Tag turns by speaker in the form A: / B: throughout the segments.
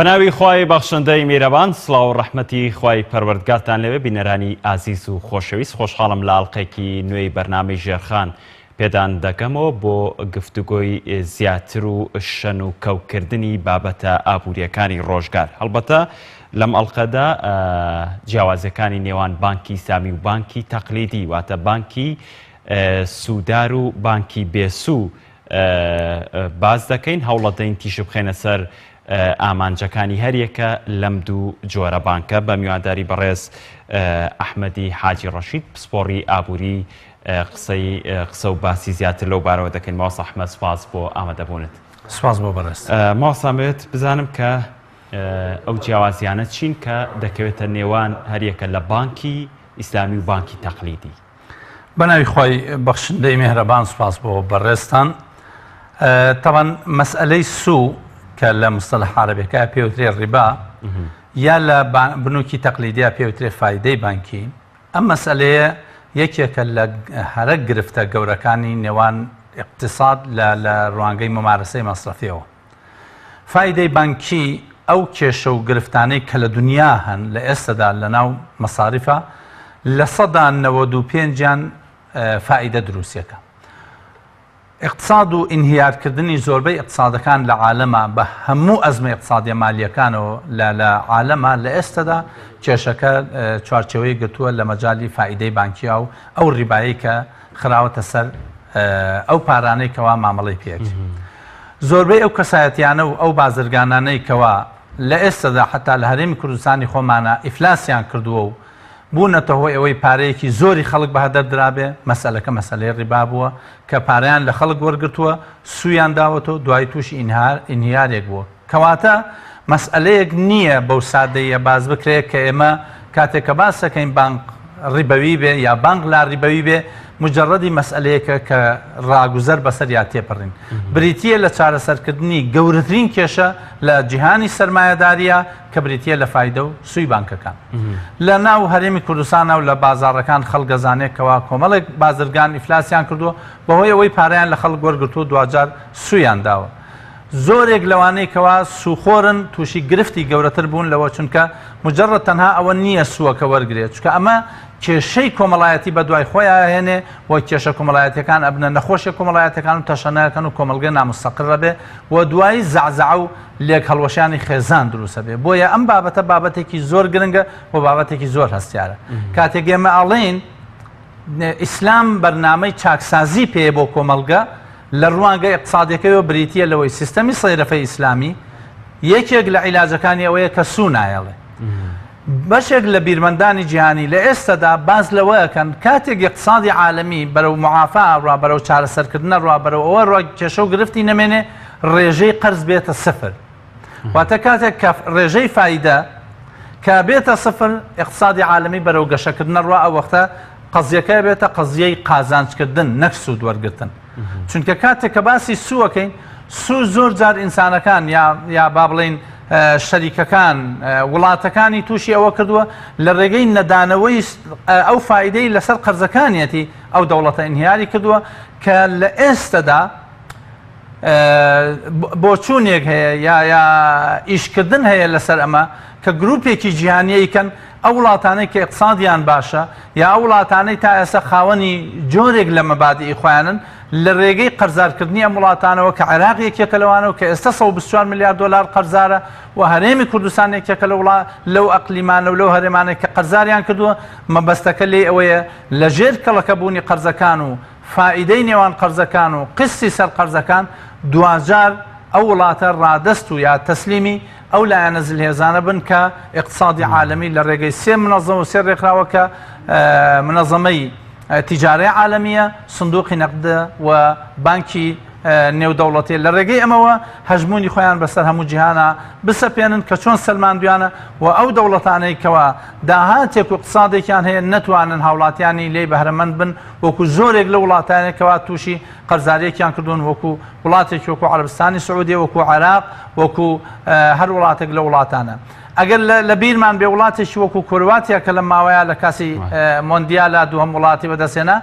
A: بەناوی خوای بەخشندەی میرەبان سڵاو و ڕەحمەتی خوای پەروەردگارتان لەوێ بینەرانی ئازیز و خۆشەویست خۆشحاڵم لە ئەڵلقێکی نوێی بەرنامەی ژێرخان پێدان دەگەمەوە بۆ گفتوگۆی زیاتر و شەن و کەوکردنی بابەتە ئابووریەکانی ڕۆژگار هەڵبەتە لەم ئەڵلقەدا جیاوازەکانی نێوان بانکی سامی و بانکی تەقلیدی واتە بانکی سوودار و بانکی بێسوو باس دەکەین، هەوڵەدەین تیشک بخەینە سەر ئامانجەکانی هەریەکە لەم دوو جۆرە بانکە بە میوانداری بەڕێز ئەحمەدی حاجی ڕەشید پسپۆڕی ئابووری قسەی قسە و باسی زیاتر لەو بارەوە دەکەین ماوەسا ئەحمەد سپاس بۆ ئامادەبوونت.
B: سپاس بۆ بەڕێز.
A: ماوەسا ئەمەوێت بزانم کە ئەو جیاوازیانە چین کە دەکەوێتە نێوان هەریەکە لە بانکی ئیسلامی و بانکی تەقلیدی؟
B: بەناوی خوای بەخشندەی مێهرەبان سوپاس بۆ بەڕێزتان تەبەن مەسئلەی سوو کە لە مستەلح عەرەبیەکە پێوترێ ڕیبا یا لە بنوکی تەقلیدیا پێوترێ فایدەی بانکی ئەم مەسئلەیە یەکێکە لە هەرە گرفتە گەورەکانی نێوان اقتصاد لە لە ڕوانگەی ممارەسەی مەسرەفیەوە فایدەی بانکی ئەو کێشە و گرفتانەی کە لە دونیا هەن لە ئێستەدا لە ناو مەساریفا 95% یان فائیدە دروستیەکە. ئیقتساد و ئینهیارکردنی زۆربەی ئیقتسادەکان لە عالەما بە هەموو ئەزمە ئیقتسادیە مالیەکانەوە لە لە عالەما لە ئێستەدا کێشەکە چوارچێوەی گرتووە لە مەجالی فائیدەی بانکیا و ئەو ڕیبایەی کە خراوەتە سەر ئەو پارانەی کەوا مامەڵەی پێ ئەکرێ. زۆربەی ئەو کەسایەتیانە و ئەو بازرگانانەی کەوا لە ئێستەدا حەتا لە هەرێمی کوردستانی خۆمانا ئیفلاسیان کردووە و بوونەتە هۆی ئەوەی پارەیەکی زۆری خەڵک بە هەدەر درابێ، مەسەلەکە مەسەلەی ڕیبا بووە کە پارەیان لە خەڵک وەرگرتووە، سوویان داوەتەوە، دوایی تووشی ئینهیارێک بووە. کەواتە مەسئەلەیەک نییە بەو سادەییە باس بکرێ کە ئێمە کاتێک کە باس دەکەین بانق ڕیبەوی بێ یا بانق لا ڕیبەوی بێ مجەڕەدی مەسئەلەیەکە کە ڕاگوزەر بەسەریا تێپەڕین بریتییە لە چارەسەرکردنی گەورەترین کێشە لە جیهانی سەرمایەدارییا کە بریتییە لە فایدە و سووی بانکەکان. لە ناو هەرێمی کوردستانا و لە بازاڕەکان خەڵک ئەزانێ کەوا کۆمەڵێک بازرگان ئیفلاسیان کردووە بەهۆی ئەوەی پارەیان لە خەڵک وەرگرتووە دواجار سوویان داوە. زۆرێک لەوانەی کەوا سووخۆرن تووشی گرفتی گەورەتر بوون لەوە چونکە مجرد تەنها ئەوە نییە سووەکە وەرگرێت چونکە ئەمە کێشەی کۆمەڵایەتی بەدوای خۆیا ئەهێنێ و کێشە کۆمەڵایەتیەکان ئەبنە نەخۆشیە کۆمەڵایەتەکان و تەشەنە ئەکەن و کۆمەڵگە نامستەقر ئەبێ و دوایی زەعزەعە و لێک هەڵوەشانی خێزان دروست ئەبێ بۆیە ئەم بابەتە بابەتێکی زۆر گرنگە و بابەتێکی زۆر هەستیارە کاتێک ئێمە ئەڵێین ئیسلام بەرنامەی چاکسازی پێیە بۆ کۆمەڵگە لە ڕوانگە ئیقتسادیەکەیەوە بریتیە لەوەی سیستەمی سەیرەفەی ئیسلامی یەکێک لە عیلاجەکانی ئەوەیە کە سوو نایەڵێ. بەشێک لە بیرمەندانی جیهانی لە ئێستەدا باس لەوە ئەکەن کاتێک ئیقتسادی عالەمی بەرەو معافا ئەڕوا بەرەو چارەسەرکردن ئەڕوا بەرەو ئەوە ئەڕوا کێشە و گرفتی نەمێنێ ڕێژەی قەرز بێتە سفر واتە کاتێک کە ڕێژەی فایدە کە بێتە سفر ئیقتسادی عالەمی بەرەو گەشەکردن ئەڕوا ئەو وەختە قەزیەکە بێتە قەزیەی قازانجکردن نەک سوود وەرگرتن چونکە کاتێک کە باسی سووەکەین سوو زۆر جار ئینسانەکان یا یا با بڵین شەریکەکان وڵاتەکانی تووشی ئەوە کردووە لە ڕێگەی نەدانەوەی ئەو فیدەی لەسەر قەرزەکانیەتی ئەو دەوڵەتە ئینهیاری کردووە کە لە ئێستەدا بۆچوونێک هەیە یا یا ئیشکردن هەیە لەسەر ئەمە کە گروپێکی جیهانی ئەیکەن ئەو وڵاتانەی کە ئیقتسادیان باشە یا ئەو وڵاتانەی تا ئێستا خاوەنی جۆرێک لە مەبادیئی خۆیانن لە ڕێگەی قەرزارکردنی ئەم وڵاتانەوە کە عێراق یەکێکە لەوانەوە کە ئێستا 124 ملیار دۆلار قەرزارە و هەرێمی کوردستان یەکێکە لە وڵا لەو ئەقلیمانە و لەو هەرێمانەی کە قەرزاریان کردووە مەبەستەکە لێی ئەوەیە لە ژێر کەڵەکەبوونی قەرزەکان و فائیدەی نێوان قەرزەکان و قستی سەر قەرزەکان دواجار ئەو وڵاتە ڕادەست و یا تەسلیمی ئەو لایەنە زلهێزانە بن کە ئیقتسادی عالەمی لە ڕێگەی سێ منەزەمە و سێ ڕێکخراوە کە منەزەمەی تیجارەی عالەمیە، سندوقی نەقدە و بانکی نێودەوڵەتیە لە ڕێگەی ئەمەوە هەژموونی خۆیان بەسەر هەموو جیهانا بسەپێنن کە چۆن سەلماندویانە و ئەو دەوڵەتانەی کەوا داهاتێک و اقتصادێکیان هەیە نەتوانن هاوڵاتیانی لێی بەهرەمەند بن وەکو زۆرێک لە وڵاتانێک کەوا تووشی قەرزاریەکیان کردوون وەکو وڵاتێکی وەکو عەرەبستانی سعودیە وەکو عێراق وەکو هەر وڵاتێک لە وڵاتانە. ئەگەر لە بیرمان بێ وڵاتێکی وەکو کۆرواتیا کە لەم ماوەیە لە کاسی مۆندیالا دووەم وڵاتی بەدەستهێنا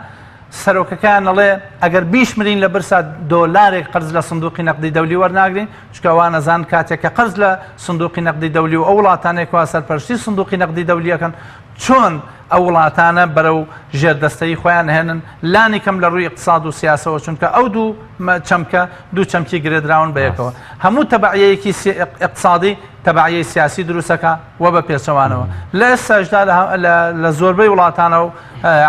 B: سەرۆکەکەیان ئەڵێ ئەگەر بیشمرین لە برسا دۆلارێک قەرز لە سندوقی نەقدی دەولی وەرناگرین چونکە ئەوان ئەزانن کاتێک کە قەرز لە سندوقی نەقدی دەولی و ئەو وڵاتانەی کەوا سەرپەرشتی سندوقی نەقدی دەولی ئەکەن چۆن ئەو وڵاتانە بەرەو ژێردەستەیی خۆیان ئەهێنن لانی کەم لە ڕووی ئیقتساد و سیاسەوە چونکە ئەو دوو چەمکە دوو چەمکی گرێدراون بە یەکەوە هەموو تەبعیەیەکی ئیقتسادی تەبعیەی سیاسی دروستەکە و بە پێچەوانەوە لە ئێستاشدا لە زۆربەی وڵاتانە و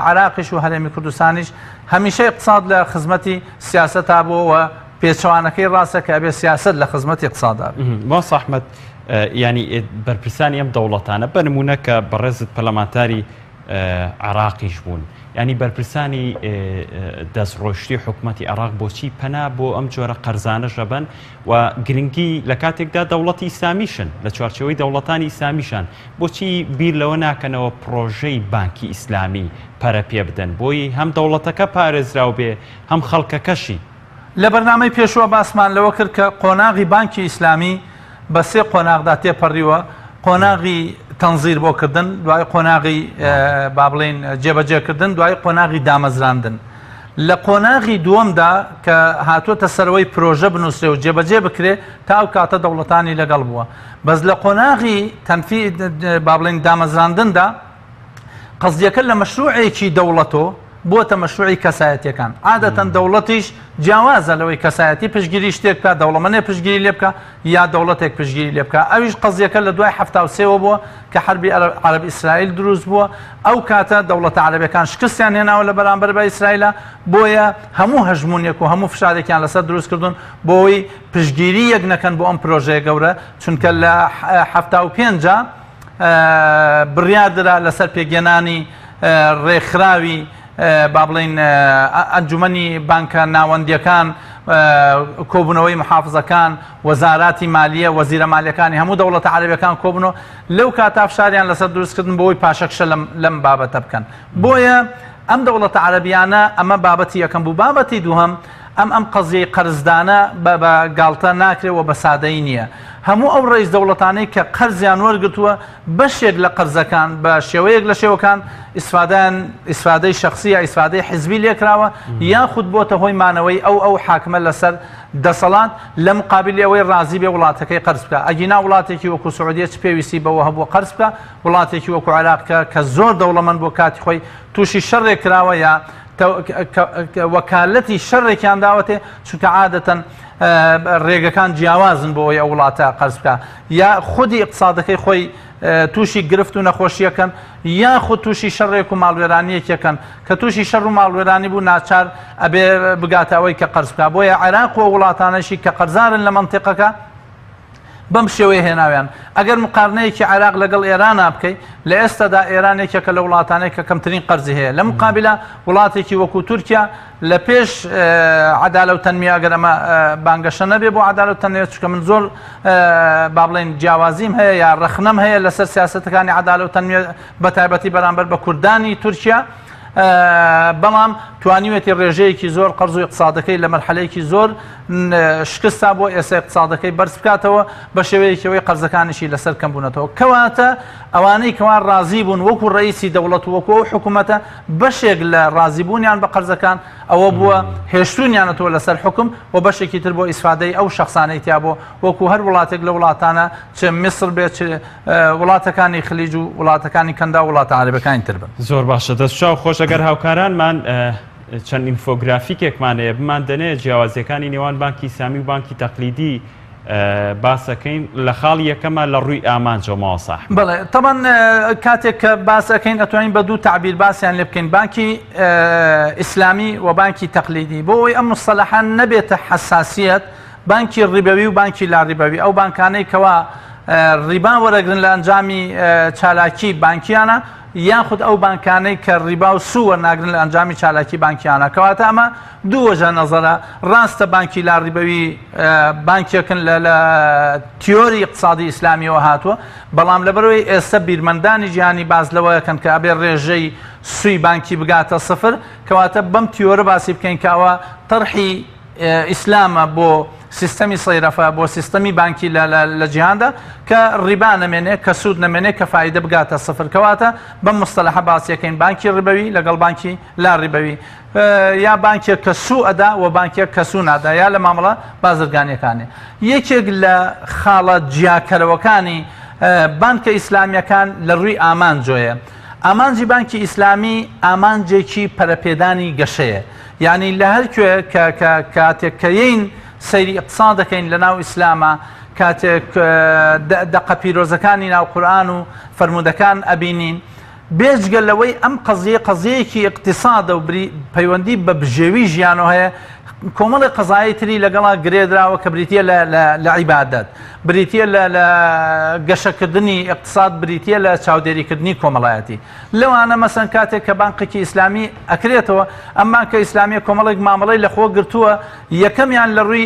B: عێراقیش و هەرێمی کوردستانیش هەمیشە ئیقتساد لە خزمەتی سیاسەتا بووە و پێچەوانەکەی ڕاستە کە ئەبێ سیاسەت لە خزمەتی ئیقتسادا بێ.
A: مامۆستا ئەحمەد یانی بەرپرسانی ئەم دەوڵەتانە بە نموونە کە بەڕێزت پەرلەمانتاری عێراقیش بوون ینی بەرپرسانی دەستڕۆیشتوی حکوومەتی عێراق بۆچی پەنا بۆ ئەم جۆرە قەرزانەش ئەبەن و گرنگی لە کاتێکدا دەوڵەتی ئیسلامیشن لە چوارچێوەی دەوڵەتانی ئیسلامیشان بۆچی بیر لەوە ناکەنەوە پڕۆژەی بانکی ئیسلامی پەرە پێ بدەن بۆی هەم دەوڵەتەکە پارێزراو بێ هەم خەڵکەکەشی؟
B: لە بەرنامەی پێشووە باسمان لەوە کرد کە قۆناغی بانکی ئیسلامی بە سێ قۆناغدا تێپەڕیوە، قۆناغی تەنزیر بۆ کردن، دوای قۆناغی با بڵێین جێبەجێکردن، دوای قۆناغی دامەزراندن. لە قۆناغی دووەمدا کە هاتووەتە سەرەوەی پرۆژە بنووسرێ و جێبەجێ بکرێ تا ئەو کاتە دەوڵەتانی لەگەڵ بووە. بەس لە قۆناغی تەنفی با بڵێین دامەزراندندا قەزیەکە لە مەشروعێکی دەوڵەتۆ بووەتە مەشروعی کەسایەتیەکان. عادەتەن دەوڵەتیش جیاوازە لەوەی کەسایەتی پشتگیری شتێک بکا، دەوڵەمەنێ پشتگیری لێ بکا یا دەوڵەتێک پشتگیری لێ بکا. ئەویش قەزیەکە لە دوای 73 وە بووە کە حەربی عەرەب ئیسرائیل دروست بووە. ئەو کاتە دەوڵەتە عەرەبەکان شکستیان هێناوە لە بەرامبەر بە ئیسرائیلا، بۆیە هەموو هەژموونێک و هەموو فشارێکیان لەسەر دروست کردوون بۆ ئەوەی پشتگیری یەک نەکەن بۆ ئەم پرۆژەیە گەورە، چونکە لە 75 بڕیار درا لەسەر پێکهێنانی ڕێکخراوی با بڵێین ئەنجومەنی بانکە ناوەندیەکان، کۆبوونەوەی محافزەکان، وەزاراتی مالیە، وەزیرە مالیەکانی هەموو دەوڵەتە عەرەبیەکان کۆبوونەوە، لەو کاتە فشاریان لەسەر دروستکردن بۆ ئەوەی پاشەکشە لەم بابەتە بکەن. بۆیە ئەم دەوڵەتە عەرەبیانە ئەمە بابەتی یەکەم بوو. بابەتی دووهەم ئەم ئەم قەزیەی قەرزدانە بە بە گاڵتە ناکرێ و بە سادەیی نییە. هەموو ئەو ڕەئیس دەوڵەتانەی کە قەرزیان وەرگرتووە بەشێک لە قەرزەکان بە شێوەیەک لە شێوەکان ئیسفادەیان ئیسفادەی شەخسی یا ئیسفادەی حزبی لێکراوە یاخود بۆتە هۆی مانەوەی ئەو ئەو حاکمە لەسەر دەسەڵات لە مقابلی ئەوەی ڕازی بێ وڵاتەکەی قەرز بکا ئەگینا وڵاتێکی وەکو سعودیە چ پێویستی بەوە هەبووە قەرز بکا وڵاتێکی وەکو عێراق کە کە زۆر دەوڵەمەند بووە کاتی خۆی تووشی شەڕێک کراوە یا وەکالەتی شەڕێکیان داوەتێ چونکە عادەتەن ڕێگەکان جیاوازن بۆ ئەوەی ئەو وڵاتە قەرز بکا یا خودی ئیقتسادەکەی خۆی تووشی گرفت و نەخۆشیەکەن یاخود تووشی شەڕێک و ماڵوێرانیەکێکن کە تووشی شەڕ و ماڵوێرانی بوو ناچار ئەبێ بگاتە ئەوەی کە قەرز بکا بۆیە عێراق و وڵاتانەشی کە قەرزارن لە مەنتیقەکە بەم شێوەیە هێناویان. ئەگەر مقارنەیەکی عێراق لەگەڵ ئێرانا بکەی، لە ئێستادا ئێران یەکێکە لە وڵاتانەی کە کەمترین قەرزی هەیە. لە مقابیلا وڵاتێکی وەکو تورکیا لە پێش عەدالە و تەنمیە ئەگەر ئەمە بانگەشە نەبێ بۆ عەدالە و تەنمیە چونکە من زۆر با بڵێین جیاوازیم هەیە یا ڕەخنەم هەیە لەسەر سیاسەتەکانی عەدالە و تەنمیە بە تایبەتی بەرامبەر بە کوردانی تورکیا. بەڵام توانیوێتی ڕێژەیەکی زۆر قەرز و ئیقتسادەکەی لە مەرحەلەیەکی زۆر شکستا بۆ ئێستا ئیقتسادەکەی بەرز بکاتەوە بە شێوەیەکیەوەی قەرزەکانیشی لەسەر کەم بوونەتەوە کەواتە ئەوانەی کەوا ڕازی بوون وەکو ڕئیسی دەوڵەت و وەکو ئەو حکوومەتە بەشێک لە ڕازیبوونیان بە قەرزەکان ئەوە بووە هێشتونیانەتەوە لەسەر حکوم و بەشێکی تر بۆ ئیسفادەی ئەو شخصانەی تیا بۆ وەکو هەر وڵاتێک لە وڵاتانە چ میسر بێ چ وڵاتەکانی خلیج و وڵاتەکانی کەنداو وڵاتە عەرەبەکانی تر بن.
A: زۆر باشە دەست چاو خۆش ئەگەر هاوکارانمان چەند ئینفۆگرافیکێکمان هەیە بمان دەنێ جیاوازیەکانی نێوان بانکی ئیسلامی و بانکی تەقلیدی باسەکەین لە خاڵی یەکەمە لە ڕووی ئامانجەوە مامۆستا ئەحمەد.
B: بەڵێ تەبەن کاتێک کە باس ئەەکەین ئەتوانین بە دوو تعبیر باسیان لێ بکەین بانکی ئیسلامی و بانکی تەقلیدی بۆ ئەوەی ئەم مستەلەحە نەبێتە حەساسیەت بانکی ڕیبەوی و بانکی لاڕیبەوی، ئەو بانکانەی کەوا ڕیبا وەرەگرن لە ئەنجامی چالاکی بانکیانە یاخود ئەو بانکانەی کە ڕیبا و سوو وەرناگرن لە ئەنجامی چالاکی بانکیانە کەواتە ئەمە دوو وەجە نەزەرە ڕاستە بانکی لاڕیبەوی بانکێکن لە لە تیۆری اقتصادی ئیسلامیەوە هاتووە بەڵام لەبەرەوەی ئێستا بیرمەندانی جیهانی باس لەوەکەن کە ئەبێ ڕێژەی سووی بانکی بگاتە سفر کەواتە بەم تیۆرە باسی بکەین کە ئەوە تەرحی ئیسلامە بۆ سیستەمی سەیرەفە بۆ سیستەمی بانکی لە لە جیهاندا کە ڕیبا نەمێنێ کە سوود نەمێنێ کە فایدە بگاتە سفر کەواتە بەم مستەلەحە باسیەکەین بانکی ڕبەوی لەگەڵ بانکی لا ڕیبەوی یا بانکێک کە سوو ئەدا و بانکێک کە سوو نادا یا لە مامەڵە بازرگانیەکانی یەکێک لە خاڵە جیاکەرەوەکانی بانکە ئیسلامیەکان لە ڕووی ئامانجۆیە ئامانجی بانکی ئیسلامی ئامانجێکی پەرەپێدانی گەشەیە یعنی لە هەر کوێ کە کە کاتێک کە یین سەیری ئیقتساد دەکەین لە ناو ئیسلامە کاتێک دەقە پیرۆزەکانی ناو قورئان و فەرموودەکان ئەبینین بێجگە لەوەی ئەم قەزیە قەزیەیەکی ئیقتسادە و پەیوەندی بە بژێوی ژیانەوە هەیە کۆمەڵی قەزایی تری لەگەڵا گرێدراوە کە بریتە لە عیبادەت بریتە لە گەشەکردنی ئیقتساد بریتە لە چاودێریکردنی کۆمەڵایەتی لەوانە مەسەن کاتێک کە بانقێکی ئیسلامی ئەکرێتەوە ئەم بانکە ئیسلامیە کۆمەڵێک مامەڵەی لەخۆ گرتووە یەکەمیان لە ڕووی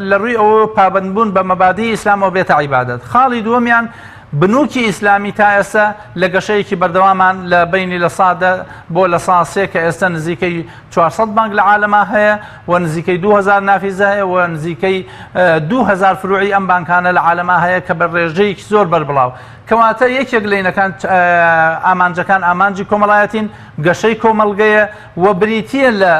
B: لە ڕووی ئەوە پابەندبوون بە مەبادی ئیسلامەوە بێتە عیبادەت خاڵی دووەمیان بنوکی ئیسلامی تا ئێستا لە گەشەیەکی بەردەوامان لە بینی لە سادە بۆ لە ساسێ کە ئێستا نزیکەی 400 بانک لە عالەما هەیە و نزیکەی 2000 نافیزە هەیە و نزیکەی 2000 فروعی ئەم بانکانە لە عالەما هەیە کە بە ڕێژەیەکی زۆر بەربڵاو کەواتە یەکێک لەینەکان ئامانجەکان ئامانجی کۆمەڵایەتین گەشەی کۆمەڵگەیە و بریتییە لە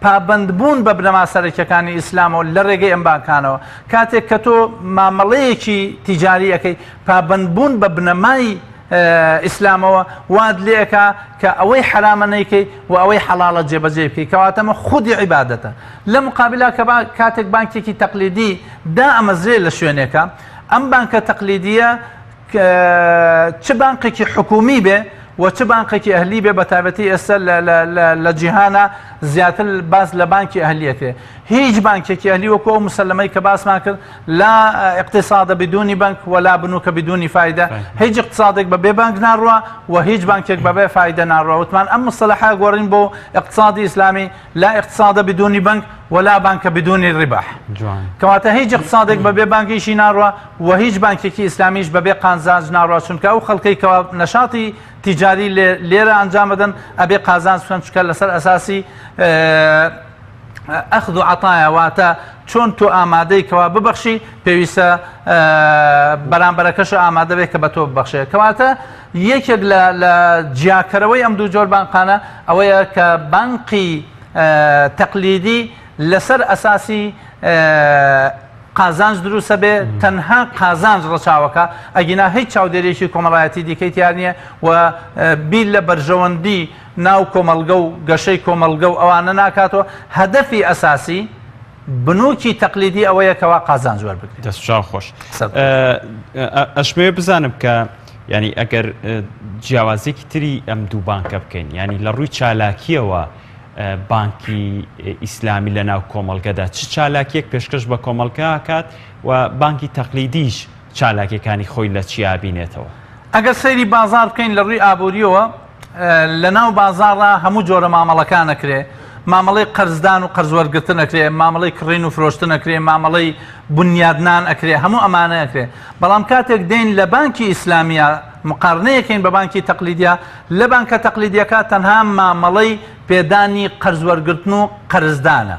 B: پابەندبوون بە بنەما سەرەکیەکانی ئیسلامەوە لە ڕێگەی ئەم بانکانەوە کاتێک کە تۆ مامەڵەیەکی تیجاری ئەەکەی پابەندبوون بە بنەمای ئیسلامەوە وات لێکا کە ئەوەی حرامە نیکەی و ئەوەی حەڵاڵە جێبەجێ بکەی کەواتەمە خودی عیبادەتە لە مقابلا کە کاتێک بانکێکی تەقلیدی دا ئەمەزرێ لە شوێنێکە ئەم بانکە تەقلیدیە چ بانقێکی حکومی بێ و چ بانقێکی ئەهلی بێ بە تایبەتی ئێستا لە جیهانە زیاتر باس لە بانکی ئەهلیەکرێ هیچ بانکێکی ئەهلی وەکو ئەو مسلمەی کە باسمان کرد لا اقتصاد بدون بنك ولا بنوك بدون فائدە هیچ اقتصادێک بە بێ بانک ناڕوە و هیچ بانکێک بە بێ فایدە ناڕوە وتمان ئەم مصطلحە گۆڕین بۆ اقتصادی ئیسلامی لا اقتصاد بدون بنك ولا بانک بدون ربح کەواتە هیچ اقتصادێک بەبێ بانکیشی ناڕوا و هیچ بانکێکی ئیسلامیش بەبێ قازانج ناڕوا چونکە ئەو خەڵکەی کەوا نەشاتی تیجاری لێرە ئەنجام بدەن ئەبێ قازانج بکەن چونکە لەسەر ئەساسی ئەخذ و عطایە واتە چۆن تۆ ئامادەی کەوا ببەخشی پێویستە بەرامبەرەکەش ئامادە بێت کە بە تۆ ببەخشێ کەواتە یەکێک لە لە جیاکەرەوەی ئەم دوو جۆر بانقانە ئەوەیە کە بانقی تەقلیدی لەسەر ئەساسی قازانج دروستە بێ تەنها قازانج ڕەچاوەکە ئەگینا هیچ چاودێریەکی کۆمەڵایەتی دیکەی تیا نییە و بیر لە بەرژەوەندی ناو کۆمەڵگە و گەشەی کۆمەڵگە و ئەوانە ناکاتەوە هەدەفی ئەساسی بنوکی تەقلیدی ئەوەیە کەوا قازانج وەربگرێت.
A: دەست چاو خۆش. ئەشمەوێ بزانم کە ینی ئەگەر جیاوازێکی تری ئەم دوو بانکە بکەین ینی لە ڕووی چالاکیەوە بانکی ئیسلامی لە ناو کۆمەڵگەدا چ چالاکیەک پێشکەش بە کۆمەڵگاکات و بانکی تەقلیدیش چالاکیەکانی خۆی لە چیا بینێتەوە؟
B: ئەگەر سەیری بازار بکەین لە ڕووی ئابووریەوە لە ناو بازاڕا هەموو جۆرە مامەڵەکان ئەکرێ مامەڵەی قەرزدان و قەرز وەرگرتن ئەکرێ مامەڵەی کڕین و فرۆشتن ئەکرێ مامەڵەی بنیادنان ئەکرێ هەموو ئەمانە ئەکرێ بەڵام کاتێک دێین لە بانکی ئیسلامیە مقارنەیەکەین بە بانکی تەقلیدیە لە بانکە تەقلیدیەکە تەنها مامەڵەی پێدانی قەرز وەرگرتن و قەرزدانە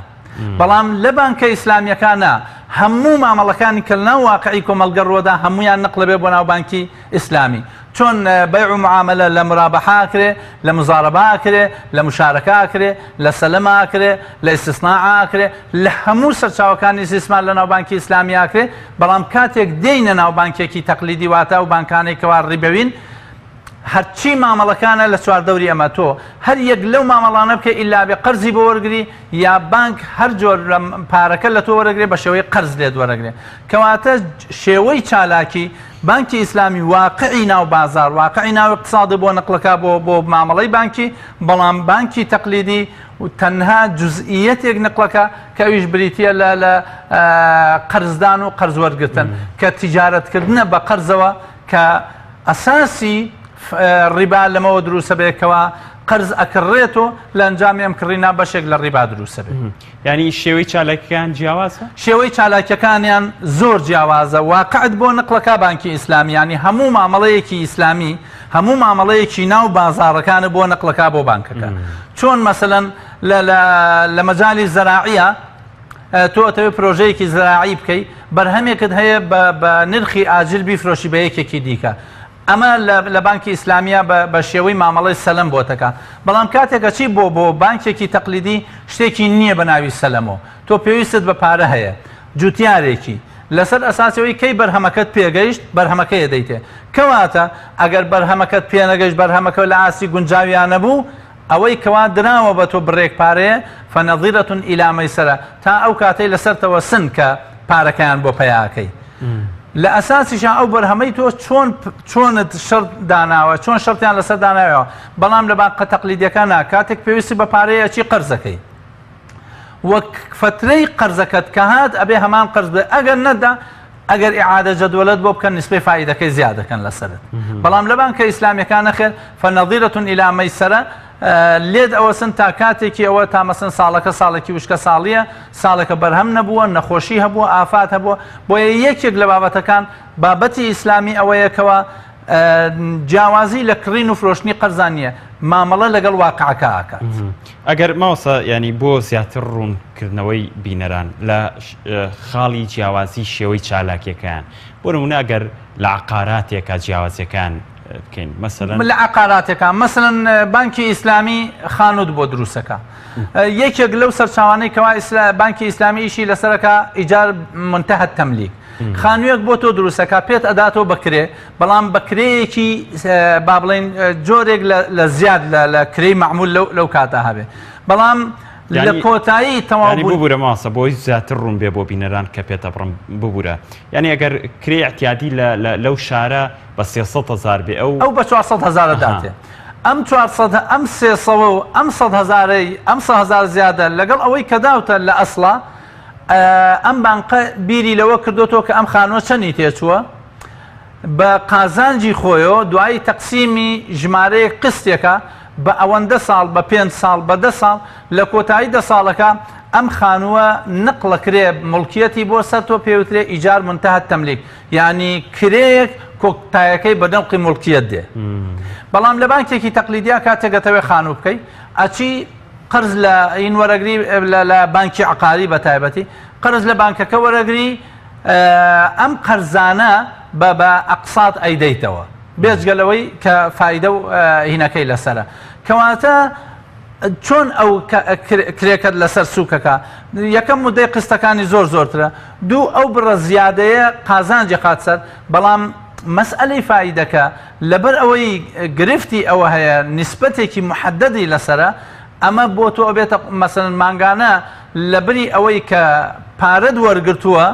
B: بەڵام لە بانکە ئیسلامیەکانە هەموو مامەڵەکانی کە لەناو واقعی کۆمەڵگە ڕووەدا هەمویان نقلە بێ بۆ ناو بانکی ئیسلامی چۆن بەیع و معامەلە لە مرابەحە ئەکرێ لە مزارەبە ئەکرێ لە مشارەکە ئەکرێ لە سەلەمە ئەکرێ لە ئیستثناء ئەکرێ لە هەموو سەرچاوەکانی ئیستثمار لە ناو بانکی ئیسلامی ئەکرێ بەڵام کاتێک دێینە ناو بانکێکی تەقلیدی واتە ئەو بانکانەی کەوا ڕیبەوین هەرچی مامەڵەکانە لە چواردەوری ئەمە تۆ هەر یەک لەو مامەڵانە بکە ئیلا بێ قەرزی بۆ وەرگری یا بانک هەر جۆر لە پارەکە لە تۆ وەرەگرێ بە شێوەی قەرز لێت وەرەگرێ کەواتە شێوەی چالاکی بانکی ئیسلامی واقعی ناو بازاڕ، واقعی ناو اقتصاد بۆ نقلەکە بۆ بۆ مامەڵەی بانکی، بەڵام بانکی تەقلیدی تەنها جزئیەتێک نقلەکە کە ئەویش بریتیە لە لە قەرزدان و قەرز وەرگرتن کە تیجارەتکردنە بە قەرزەوە کە ئەساسی ڕیبا لەمەوە دروستە بێت کەوا قەرز ئەکڕێت و لە ئەنجامی ئەم کڕینا بەشێک لە ڕیبا دروستە بێت.
A: یانی شێوەی چالاکیەکان جیاوازە؟
B: شێوەی چالاکیەکانیان زۆر جیاوازە واقعت بۆ نقڵەکا بانکی ئیسلامی یانی هەموو مامەڵەیەکی ئیسلامی هەموو مامەڵەیەکی ناو بازاڕەکانە بۆ نقڵەکا بۆ بانکەکە چۆن مەسەلەن لە لە لە مەجالی زەراعیە تۆ ئەتەوێ پرۆژەیەکی زراعی بکەی بەرهەمێکت هەیە بە نرخی ئاجل بیفرۆشی بە یەکێکی دیکە ئەمە لە بانکی ئیسلامیە بە شێوەی مامەڵەی سەلەم بۆتەکە بەڵام کاتێک ئەچی بۆ بۆ بانکێکی تەقلیدی شتێکی نییە بە ناوی سەلەمۆ تۆ پێویستت بە پارە هەیە جوتیارێکی لەسەر ئەساسی ئەوەی کەی بەرهەمەکەت پێگەیشت بەرهەمەکەی ئەدەیتێ کەواتە ئەگەر بەرهەمەکەت پێنەگەیشت بەرهەمەکە لە ئاستی گونجاویا نەبوو ئەوەی کەوا دراوە بە تۆ بڕێک پارەیە فنظرة الی میسرە تا ئەو کاتەی لەسەرتەوە سن کە پارەکەیان بۆ پەیا ئەکەی لە ئەساسیشا ئەو بەرهەمەی تۆ چۆن چۆنت شەرت داناوە چۆن شەرتیان لەسەر داناوە بەڵام لە بانقە تەقلیدیەکان نا کاتێک پێویستی بە پارەیە ئەچی قەرزەکەی وەک فترەی قەرزەکەت کە هات ئەبێ هەمان قەرز بێ ئەگەر نەدا ئەگەر ئیعادە جەدوەلەت بۆ بکەن نیسبەی فائیدەکەی زیاد دەکەن لەسەرت بەڵام لە بانکە ئیسلامیەکان نەخێر فنظیرة الی میسرە لێت ئەوەسن تا کاتێکی ئەوە تا مەسن ساڵەکە ساڵێکی وشکە ساڵیە ساڵێکە بەرهەم نەبووە نەخۆشی هەبووە ئافات هەبووە بۆیە یەکێک لە بابەتەکان بابەتی ئیسلامی ئەوەیە کەوا جیاوازی لە کڕین و فرۆشتنی قەرزان نییە مامەڵە لەگەڵ واقعەکە ئاکات.
A: ئەگەر مامۆستا یانی بۆ زیاتر ڕوون کردنەوەی بینەران لە خاڵی جیاوازی شێوەی چالاکیەکەیان بۆ نمونە ئەگەر لە عقاراتێکا جیاوازیەکان بکەین مەسەلەن
B: لە عقاراتێکا مەسەلەن بانکی ئیسلامی خانوت بۆ دروستەکە یەکێک لەو سەرچاوانەی کەوا بانکی ئیسلامی ئیشی لەسەرەکە ئیجار منتهى التملیک خانوویەک بۆ تۆ دروستەکە پێت ئەداتەوە بە کرێ بەڵام بە کرێیەکی با بڵێین جۆرێک لە زیاد لە کرێی مەعمول لەو کاتە هەبێ بەڵام لە کۆتایی تەواو
A: ببورە ماسە بۆی زیاتر ڕوون بێ بۆ بینەران کە پێتە بڕم ببورە یعنی ئەگەر کرێ اعتیادی لەو شارە بە 300 هزار بێ ئەو
B: ئەو بە 400 هزارە داتێ ئەم 400 ئەم 300 و ئەم 100 هزارەی ئەم 100 هزار زیادە لەگەڵ ئەوەی کە داوتە لە ئەسڵا ئەم بانقە بیری لەوە کردۆتەوە کە ئەم خانووە چەندی تێچووە بە قازانجی خۆیەوە دوایی تەقسیمی ژمارەیەک قستێکە بە ئەوەندە ساڵ بە پێنج ساڵ بە دە ساڵ لە کۆتایی دە ساڵەکە ئەم خانووە نقڵەکرێ مڵکیەتی بۆ سەر تۆ پێوترێ ئیجار منتهى التملیک یعنی کرێیەک کۆتایەکەی بە نەوقی مڵکیەت دێ بەڵام لە بانکێکی تەقلیدیا کاتێک دەتەوێ خانوو بکەی ئەچی قەرز لە این وەرەگری لە بانکی عقاری بە تایبەتی قەرز لە بانکەکە وەرەگری ئەم قەرزانە بە بە ئەقسات ئەیدەیتەوە بێجگە لەوەی کە فایدە و هینەکەی لەسرە کەواتە چۆن ئەو کرێکەت لەسەر سوکەکە یەکەم مدەی قستەکانی زۆر زۆرترە دوو ئەو بڕە زیادەیە قازانجی خات سەر بەڵام مەسئلەی فایدەکە لەبەر ئەوەی گرفتی ئەوە هەیە نیسبەتێکی محەدەدی لەسەرە ئەمە بۆ تۆ ئەبێتە مەسەلەن مانگانە لەبری ئەوەی کە پارەت وەرگرتووە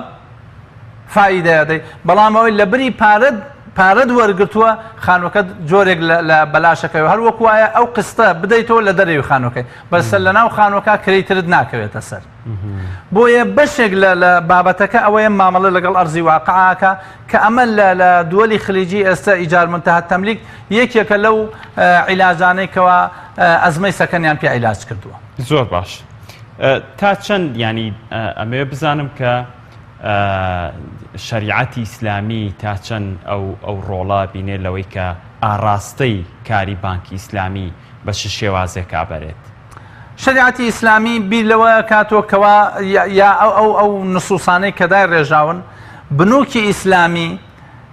B: فائیدە ئەدەی بەڵام ئەوەی لەبری پارەت پارەت وەرگرتووە خانوەکەت جۆرێک لە بەلاشەکەی هەر وەکو وایە ئەو قستە بدەیتەوە لە دەرەوی خانوەکەی بەسەر لە ناو خانوەکە کرێی ترت ناکەوێتە سەر بۆیە بەشێک لە لە بابەتەکە ئەوەیە مامەڵە لەگەڵ ئەرزی واقعاکە کە ئەمە لە لە دووەلی خلیجی ئێستا ئیجار منتهى التملیک یەکێکە لەو عیلاجانەی کەوا ئەزمەی سەکەنیان پێ عیلاج کردووە.
A: زۆر باش تا چەند ینی ئەمەوێ بزانم کە شریعەتی ئیسلامی تا چەند ئەو ئەو ڕۆڵە بینێ لەوەی کە ئاراستەی کاری بانکی ئیسلامی بە چ شێوازێکا بەرێت؟
B: شەریعەتی ئیسلامی بیر لەوە ئەکاتەوە کەوا یا ئەو ئەو ئەو نصوصانەی کە دایڕێژاون بنوکی ئیسلامی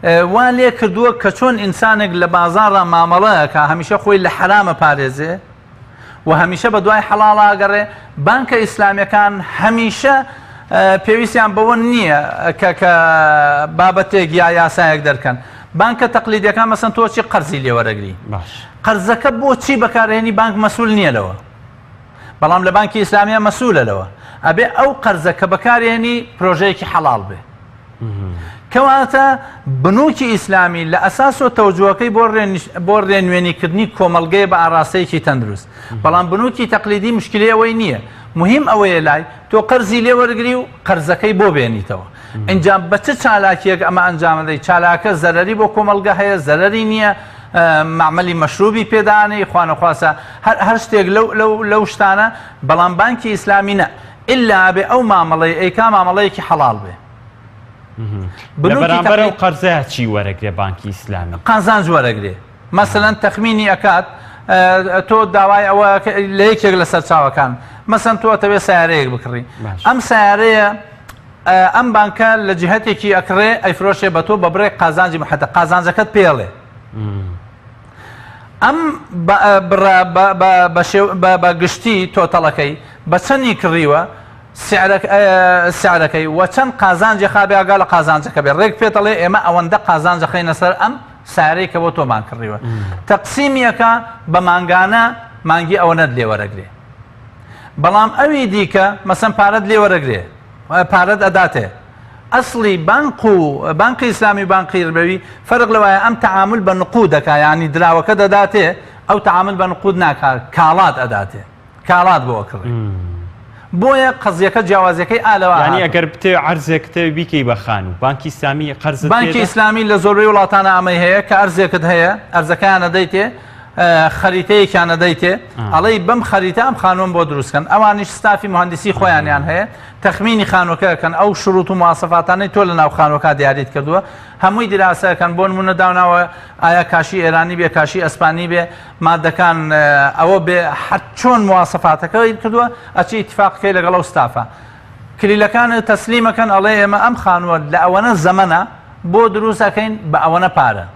B: وا لێ کردووە کە چۆن ئینسانێک لە بازاڕا مامەڵە ئەکا هەمیشە خۆی لە حەرامە پارێزێ و هەمیشە بە دوای حەڵاڵا ئەگەڕێ بانکە ئیسلامیەکان هەمیشە پێویستیان بەوە نییە کە کە بابەتێک یا یاسایەک دەرکەن بانکە تەقلیدیەکان مەسەن تۆ چی قەرزی لێ وەرەگری
A: باش
B: قەرزەکە بۆ چی بەکارهێنی بانک مەسول نییە لەوە بەڵام لە بانکی ئیسلامیە مەسولە لەوە ئەبێ ئەو قەرزە کە بەکارێنی پرۆژەیەکی حەڵاڵ بێ کەواتە بنوکی ئیسلامی لە ئەساس و تەوجوەکەی بۆ بۆ ڕێنوێنیکردنی کۆمەڵگەیە بە ئاراستەیەکی تەندروست بەڵام بنوکی تەقلیدی مشکلی ئەوەی نییە مهم ئەوەیە لای تۆ قەرزی لێ وەرگری و قەرزەکەی بۆ بێنیتەوە ئینجا بە چ چالاکیەک ئەمە ئەنجامەدەی چالاکە زەرەری بۆ کۆمەڵگە هەیە زەرەری نییە مەعمەلی مەشروبی پێدانەی خوانەخواسە هەر هەر شتێک لەو لەو لەو شتانە بەڵام بانکی ئیسلامی نە ئللا ئەبێ ئەو مامەڵەی ئەیکا مامەڵەیەکی حەڵاڵ بێ
A: لە بەرامبەر ئەو قەرزەیە چی وەرەگرێ بانکی ئیسلامی؟
B: قازانج وەرەگرێ مەسەلەن تەخمینی ئەکات تۆ داوای ئەوە لە یەکێک لە سەرچاوەکان. مەسەن تۆ ئەتەوێ سیارەیەک بکڕی ئەم سیارەیە ئەم بانکە لە جهتێکی ئەکڕێ ئەیفرۆشێ بە تۆ بە بڕێک قازانجی محەدە قازانجەکەت پێڵێ ئەم بڕە بە گشتی تۆتەڵەکەی بە چەندی کڕیوە سعرەکەی و چەند قازانجی خابێ ئاگا لە قازانجەکە بێ ڕێک پێتەڵێ ئێمە ئەوەندە قازانج خەینە سەر ئەم سارەی کە بۆ تۆمان کڕیوە تەقسیمیەکە بە مانگانە مانگی ئەوەنەت لێوەرەگرێ بەڵام ئەوی دیکە مەسەن پارەت لێوەرەگرێ پارەت ئەداتێ ئەسڵی بانق و بانقی ئیسلامی و بانقی ربەوی فەرق لەوایە ئەم تەعامول بە نقود دەکا یانی دراوەکە دەداتێ ئەو تەعامول بە نقود ناکا کاڵات ئەداتێ کاڵات بۆ ئەکڕێ بۆیە قەزیەکە جیاوازیەکەی ئا لەوە
A: یانی ئەگەر بتێ عەرزێک تێ بیکەی بە خانوو بانکی ئیسلامی قەرزت
B: بانکی ئیسلامی لە زۆربەی وڵاتانە ئەمەی هەیە کە ئەرزێکت هەیە ئەرزەکەیان ئەدەیتێ خەریتەیەکیان ئەدەیتێ ئەڵێی بەم خەریتە ئەم خانووەم بۆ دروست کەن ئەوانیش ستافی موهەندیسی خۆیانیان هەیە تەخمینی خانووەکە ئەکەن ئەو شروط و مواسەفاتانەی تۆ لەناو خانووەکە دیاریت کردووە هەمووی دیراسە ئەکەن بۆ نموونە داوناوە ئایا کاشی ئێرانی بێ کاشی ئەسپانی بێ مادەکان ئەوە بێ هەر چۆن مواسەفاتەکەی کردووە ئەچی ئیتفاقەکەی لەگەڵ ئەو ستافە کلیلەکان تەسلیمەکەن ئەڵێ ئێمە ئەم خانووە لە ئەوەنە زەمەنە بۆ دروست ئەکەین بە ئەوەنە پارە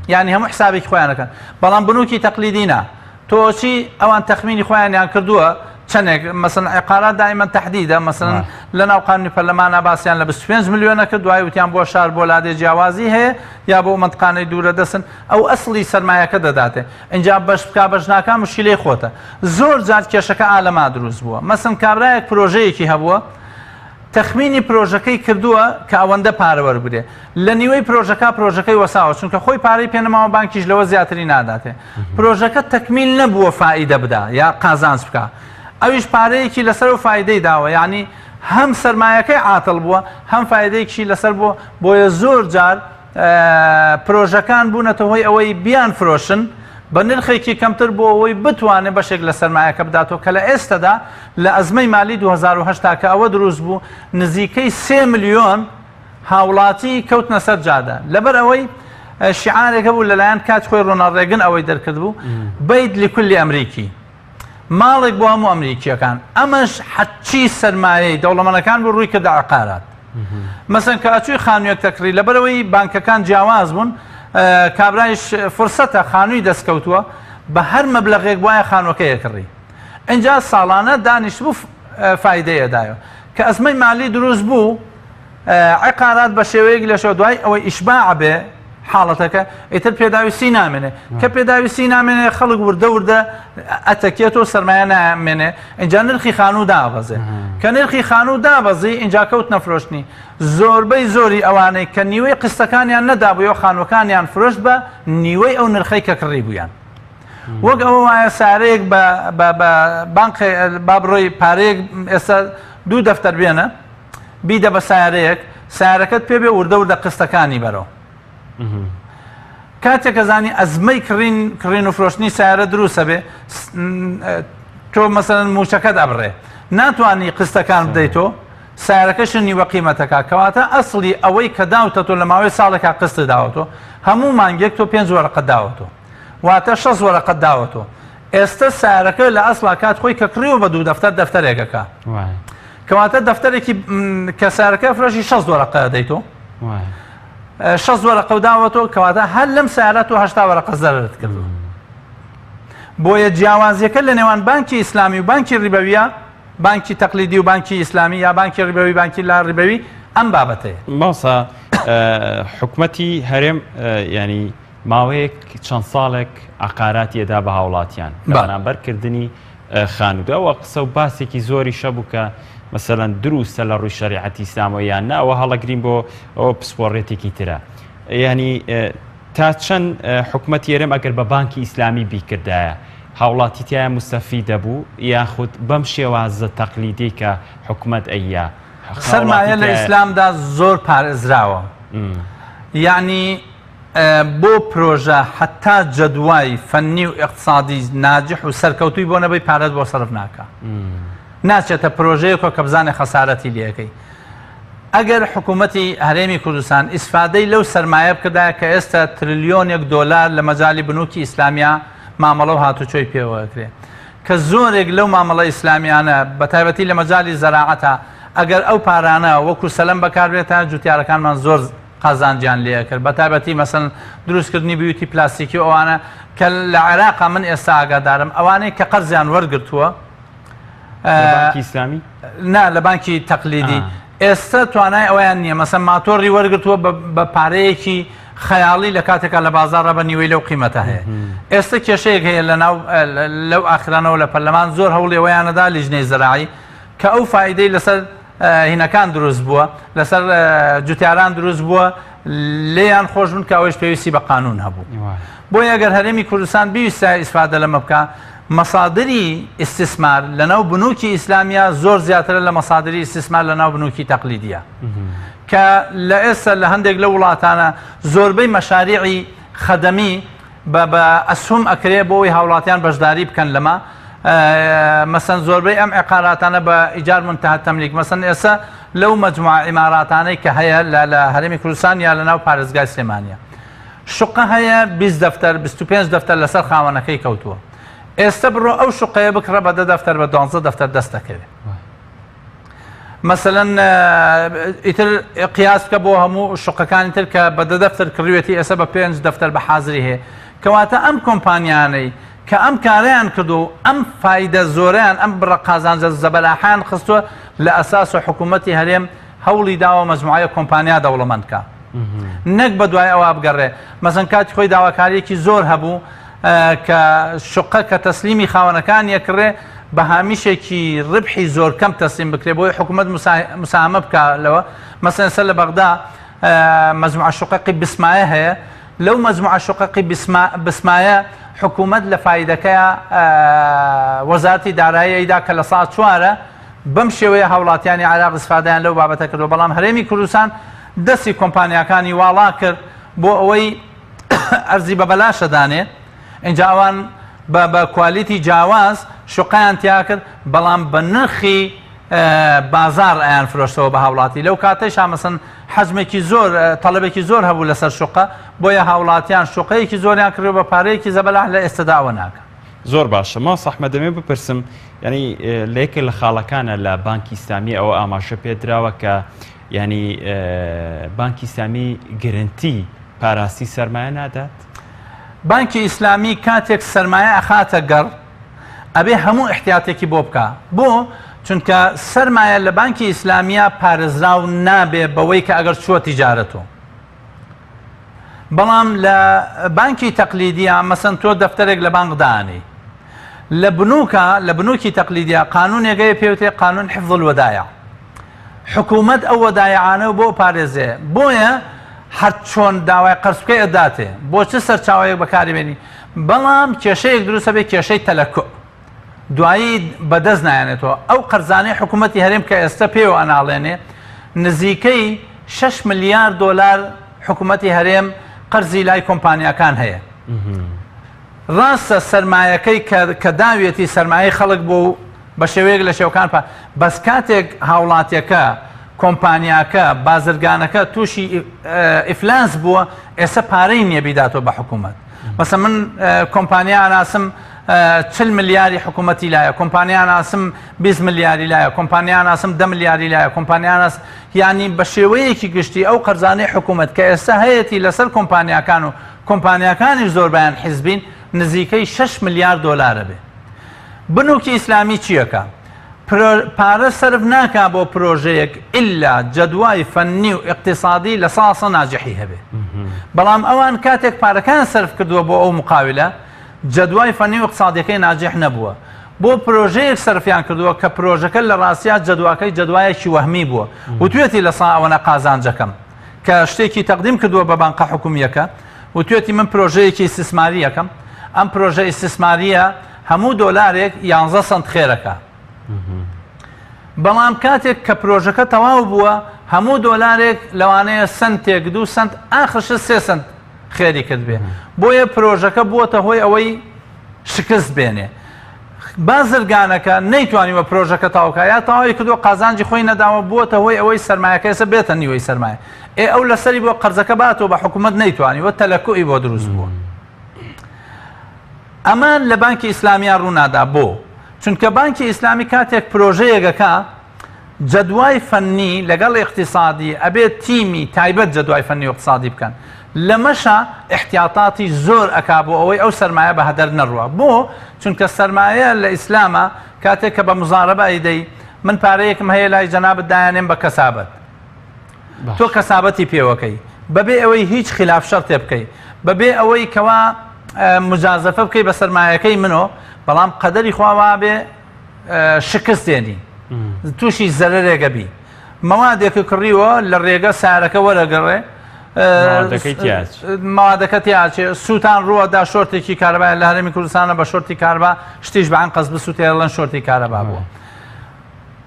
B: یعنی هەموو حسابێکی خۆیان ئەکەن بەڵام بنوکی تەقلیدی نا تۆ چی ئەوان تەخمینی خۆیانیان کردووە چەندێک مەسەن عقارات دائما تحدیدە مەسەن لە ناو قانونی پەرلەمانە باسیان لە 25 ملیۆنە کرد دوای وتیان بۆ شار بۆ لادێ جیاوازی هەیە یا بۆ مەنتقانەی دوورە دەسن ئەو ئەسڵی سەرمایەکە دەداتێ ئینجا بەش بکا بەش ناکا مشکلەی خۆتە زۆر جار کێشەکە ئالەما دروست بووە مەسن کابرایەک پرۆژەیەکی هەبووە تەخمینی پرۆژەکەی کردووە کە ئەوەندە پارە وەربگرێ لە نیوەی پرۆژەکە پرۆژەکەی وەساوە چونکە خۆی پارەی پێنەماوە بانکیش لەوە زیاتری ناداتێ پرۆژەکە تەکمیل نەبووە فائیدە بدا یا قازانج بکا ئەویش پارەیەکی لەسەر و فایدەی داوە یعنی هەم سەرمایەکەی عاتڵ بووە هەم فایدەیەکیشی لەسەر بووە بۆیە زۆر جار پرۆژەکان بوونەتە هۆی ئەوەی بیان فرۆشن بە نرخێکی کەمتر بۆ ئەوەی بتوانێت بەشێک لە سەرمایەکە بداتەوە کە لە ئێستەدا لە ئەزمەی مالی 2008 کە ئەوە دروست بوو نزیکەی سێ ملیۆن هاوڵاتی کەوتنە سەر جادە لەبەر ئەوەی شعارێک هەبوو لەلایەن کات خۆی ڕۆناڵد ڕێگن ئەوەی دەرکرد بوو بيت لكل أمريكي ماڵێک بۆ هەموو ئەمریکییەکان، ئەمەش هەرچی سەرمایەی دەوڵەمەنەکان بوو ڕووی کردە عەقارات. مەسەن کە ئەچووی خانوویەک دەکڕی لەبەرئەوەی بانکەکان جیاواز بوون کابرایش فرسەتە خانووی دەستکەوتووە بە هەر مەبلەغێک بوایە خانووەکەی ئەکڕی ئینجا ساڵانە دانیشتبوو فایدەی ئەدایەوە کە ئەزمەی مالی دروست بوو عقارات بە شێوەیەک لە شێوە دوای ئەوەی ئیشباع بێ حاڵەتەکە ئیتر پێداویستی نامێنێ کە پێداویستی نامێنێ خەڵک وردە وردە ئەتەکێت و سەرمایە نامێنێ اینجا نرخی خانوو دابەزێ کە نرخی خانوو دابەزی اینجا کەوت نەفرۆشتنی زۆربەی زۆری ئەوانەی کە نیوەی قستەکانیان نەدابوویەوە خانووەکانیان فرۆشت بە نیوەی ئەو نرخەی کە کڕی بوویان وەک ئەوە وایە سارەیەک بە بانق با بڕۆی پارەیەک ئێستا دوو دەفتەر بێنە بیدە بە سەیارەیەک سەیارەکەت پێ بێ وردە وردە قستەکانی بەرەوە کاتێک کە زانی ئەزمەی کڕین کڕین و فرۆشتنی سیارە دروستە بێ تۆ مەسەن موچەکەت ئەبڕێ ناتوانانی قستەکان بدەیتەوە سیارەکەش نیوە قیمەتەکە کەواتە ئەسڵی ئەوەی کە داوتە تۆ لە ماوەی ساڵێکا قست داوەتەوە هەموو مانگێک تۆ پێنج وەرەقە داوەتەوە واتە شەست وەرەقەت داوەتەوە ئێستە سیارەکە لە ئەسڵا کات خۆی کە کڕیوە بە دوو دەفتەر دەفتەرێکەکە کەواتە دەفتەرێکی کە سارەکە فرۆشی 6 وەرەقە دەیتۆ 6 وەرەقە و داوەتەوە کەواتە هەر لەم سارە تۆ هەشتا وەرەقە زەرەرت کردو بۆیە جیاوازیەکە لە نێوان بانکی ئیسلامی و بانکی ڕیبەویە بانکی تەقلیدی و بانکی ئیسلامی یا بانکی ڕیبەوی بانکی لا ڕیبەوی ئەم بابەتەیە
A: مامۆستا حکومەتی هەرێم ینی ماوەیەک چەند ساڵێک عقاراتی ئەدا بە هاوڵاتیان لە بەرامبەر کردنی خانوودا و قسە و باسێکی زۆریش هەبوو کە مەسەلەن دروستە لە ڕووی شەریعەتی ئیسلامەوە یان نا ئەوە هەڵەگرین بۆ ئەوە پسپۆڕێتێکی ترە ینی تا چەند حکومەتی هەرێم ئەگەر بە بانکی ئیسلامی بیکردایە هاوڵاتی تایە موستەفید دەبوو یاخود بەم شێوازە تەقلیدی کە حکومەت ئەییا
B: سەرمایە لە ئیسلامدا زۆر پارێزراوە یعنی بۆ پرۆژە حەتا جەدوای فەنی و ئیقتسادی ناجح و سەرکەوتووی بۆ نەبەی پارەت بۆ سەرف ناکا ناچێتە پرۆژەیەکەوە کە بزانێ خەسارەتی لەکەی ئەگەر حکوومەتی هەرێمی کوردستان ئیسفادەی لەو سەرمایە بکردایە کە ئێستا تریلیۆنێک دۆلار لە مەجای بنوکی ئیسلامیا مامەڵە و هاتوچۆی پێوەکرێ. کە زۆرێک لەو مامەڵە ئیسلامیانە بە تایبەتی لە مەجالی زەراعەتا ئەگەر ئەو پارانە وەکو سەلەم بەکاربێتە جوتیارەکانمان زۆر قازانجیان لێ ئەکرد بە تایبەتی مەسەن دروستکردنی بیوتی پلاستیکی و ئەوانە کە لە عێراقا من ئێستا ئاگادارم ئەوانەی کە قەرزیان وەرگرتووە
A: لە بانکی ئیسلامی؟
B: نا لە بانکی تەقلیدی ئێستا توانای ئەویان نییە مەسەن ماتۆڕی وەرگرتووە بە پارەیەکی خەیاڵی لە کاتێکا لە بازاڕە بە نیوەی لەو قیمەتە هەیە ئێستا کێشەیەک هەیە لە ناو لەو ئاخرانەوە لە پەرلەمان زۆر هەوڵی ئەوەیانەدا لیژنەی زەراعی کە ئەو فائیدەی لەسەر هینەکان دروست بووە لەسەر جوتیاران دروست بووە لێیان خۆش بن کە ئەوەیش پێویستی بە قانون هەبوو بۆیە ئەگەر هەرێمی کوردستان بیویستە ئیسفادە لەمە بکە مەسادری ئیستیسمار لەناو بنوکی ئیسلامیە زۆر زیاترە لە مەسادری ئیستیسمار لەناو بنوکی تەقلیدیە کە لە ئێستا لە هەندێک لە وڵاتانە زۆربەی مەشاریعی خەدەمی بە بە ئەسهم ئەکرێ بۆ ئەوەی هاوڵاتیان بەشداری بکەن لەمە مەسەن زۆربەی ئەم عقاراتانە بە ئیجار منتهى تەملیک مەسەن ئێستا لەو مەجموعە عیماراتانەی کە هەیە لە لە هەرێمی کوردستان یا لە ناو پارێزگای سلێمانیە شوقە هەیە 20 دەفتەر 25 دەفتەر لەسەر خاوەنەکەی کەوتووە ئێستا بڕۆ ئەو شوقەیە بکڕە بە دە دەفتەر بە دوانزە دەفتەر دەست دەکەوێت مەسەلەن ئیتر قیاس بکە بۆ هەموو شوقەکانی تر کە بە دە دەفتەر کڕیوێتی ئێستا بە پێنج دەفتەر بە حازری هەیە کەواتە ئەم کۆمپانیانەی کە ئەم کارەیان کردو و ئەم فایدە زۆرەیان ئەم بڕە قازانجە زەبەلاحیان خستووە لە ئەساس و حکوومەتی هەرێم هەوڵی داوە مەجموعەیە کۆمپانیا دەوڵەمەند کە نەک بە دوای ئەوە بگەڕێ مەسەن کاتی خۆی داواکاریەکی زۆر هەبوو کە شوقە کە تەسلیمی خاوەنەکان یەکڕێ بە هامیشێکی ڕبحی زۆر کەم تەسلیم بکرێ بۆی حکوومەت مساهمە بکە لەوە مەسەن سەر لە بەغدا مەجموعە شققی بسمایە هەیە لەو مەجموعە شققی بسمایە حکوومەت لە فایدەکەیە وەزارەتی دارایی ئەیدا کە لە سا چوارە بەم شێوەیە هاوڵاتیانی عێراق ئیسفادەیان لەو بابەتە کردووە بەڵام هەرێمی کوردستان دەستی کۆمپانیاکانی واڵا کرد بۆ ئەوەی ئەرزی بە بەلاشە دانێ ئینجا ئەوان بە بە کوالیتی جیاواز شوقەیان تیا کرد بەڵام بە نرخی بازار ئەیان فرۆشتەوە بە هاوڵاتی لەو کاتەیشا مەسەن حەجمێکی زۆر تەڵەبێکی زۆر هەبوو لەسەر شوقە بۆیە هاوڵاتیان شوقەیەکی زۆریان کڕی بە پارەیەکی زەبەلاح لە ئێستەدا ئەوە ناکەن.
A: زۆر باشە مامۆستا ئەحمەد دەمەوێت بپرسم یعنی لە یەکێک لە خاڵەکانە لە بانکی ئیسلامی ئەوە ئاماژە پێدراوە کە یعنی بانکی ئیسلامی گرنتی پاراستی سەرمایە نادات؟
B: بانکی ئیسلامی کاتێک سەرمایە ئەخاتە گەڕ ئەبێ هەموو ئیحتیاتێکی بۆ بکا بۆ؟ چونکە سەرمایە لە بانکی ئیسلامیە پارێزراو نابێ بەوەی کە ئەگەر چووە تیجارەتۆ بەڵام لە بانکی تەقلیدیە مەسەن تۆ دەفتەرێک لە بانق دانێی لە بنوکە لە بنوکی تەقلیدیە قانونێک هەیە پێوتێ قانون حفظ الودایع حکوومەت ئەو وەدایعانە بۆ پارێزێ بۆیە هەر چۆن داوای قەرز بکەی ئەداتێ بۆ چ سەرچاوەیەک بەکاری بێنی بەڵام کێشەیەک دروستە بێ کێشەی تەلەکۆ دوایی بەدەست نایەنێتەوە ئەو قەرزانەی حکوومەتی هەرێم کە ئێستا پێوە ئەناڵێنێ نزیکەی 6 ملیار دۆلار حکوومەتی هەرێم قەرزی لای کۆمپانیاکان هەیە ڕاستە سەرمایەکەی کە داویەتی سەرمایەی خەڵک بوو و بە شێوەیەک لە شێوەکان پا بەس کاتێک هاوڵاتیەکە کۆمپانیاکە بازرگانەکە تووشی ئیفلاس بووە ئێستا پارەی نییە بیداتەوە بە حکوومەت مەسە من کۆمپانیا ئەناسم چل ملیاری حکوومەتی لایە کۆمپانیا ناسم 20 ملیاری لایە کۆمپانیا ناسم دە ملیاری لایە کۆمپانیا ناس یعنی بە شێوەیەکی گشتی ئەو قەرزانەی حکوومەت کە ئێستا هەیەی لەسەر کۆمپانیاکان و کۆمپانیاکانیش زۆربەیان حیزبین نزیکەی 6 ملیار دۆلارە بێ بنوکی ئیسلامی چیەکە؟ پارە سەرف ناکا بۆ پرۆژەیەک ئیلا جەدوای فەنی و ئیقتیسادی لە ساسە ناجحی هەبێ بەڵام ئەوان کاتێک پارەکان سەرف کردووە بۆ ئەو مقاولە جەدوای فەنی و ئیقتیسادیەکەی ناجح نەبووە بۆ پرۆژەیەک سەرفیان کردووە کە پرۆژەکە لە ڕاستیا جەدواکەی جەدوایەکی وەهمی بووە وتوێتی لە سا ئەوەنە قازانجەکەم کە شتێکی تەقدیم کردووە بە بانقە حکومیەکە وتوێتی من پرۆژەیەکی ئیستیسماری ئەکەم، ئەم پرۆژە ئیستیسمارییە هەموو دۆلارێک یانزە سەنت خێرەکا. بەڵام کاتێک کە پرۆژەکە تەواو بووە هەموو دۆلارێک لەوانەیە سەنتێک دوو سەنت ئاخر شت سێ سەنت خێری کردبێ. بۆیە پرۆژەکە بووەتە هۆی ئەوەی شکست بێنێ. بازرگانەکە نەیتوانیوە پرۆژەکە تەواو کا یا تەواوی کردووە قازانجی خۆی نەداوە بووەتە هۆی ئەوەی سەرمایەکە ئێستا بێتە نیوەی سەرمایە ئێ ئەو لەسەری بۆ قەرزەکە باتەوە بە حکوومەت نەیتوانیوە تەلەکوئی بۆ دروست بووە ئەمە لە بانکی ئیسلامیان ڕوونادا بۆ؟ چونکە بانکی ئیسلامی کاتێک پرۆژەیەک ئەکا جەدوای فەنی لەگەڵ ئیقتیسادی ئەبێت تیمی تایبەت جەدوای فەنی و ئیقتیسادی بکەن لەمەشا ئیحتیاتاتی زۆر ئەکا بۆ ئەوەی ئەو سەرمایە بە هەدەر نەڕوا بۆ چونکە سەرمایە لە ئیسلامە کاتێک کە بە مزارەبە ئەیدەی من پارەیەکم هەیە لای جەنابت دایانێم بە کەسابەت تۆ کەسابەتی پێوەکەی بەبێ ئەوەی هیچ خلاف شەرتێ بکەی بەبێ ئەوەی کەوا مجازەفە بکەی بە سەرمایەکەی منۆ بەڵام قەدەری خوا وابێ شکست دێنی تووشی زەرەرێکە بی مەوادێکە کڕیوە لە ڕێگە سارەکە وەرەگەڕێ مەوادەکە تیاچێ سووتان ڕووە دا شۆرتێکی کارەبای لە هەرێمی کوردستانە بە شۆرتی کاربا شتیش بە ئەنقەست بسووتێڵەن شۆرتی کارەبا بووە.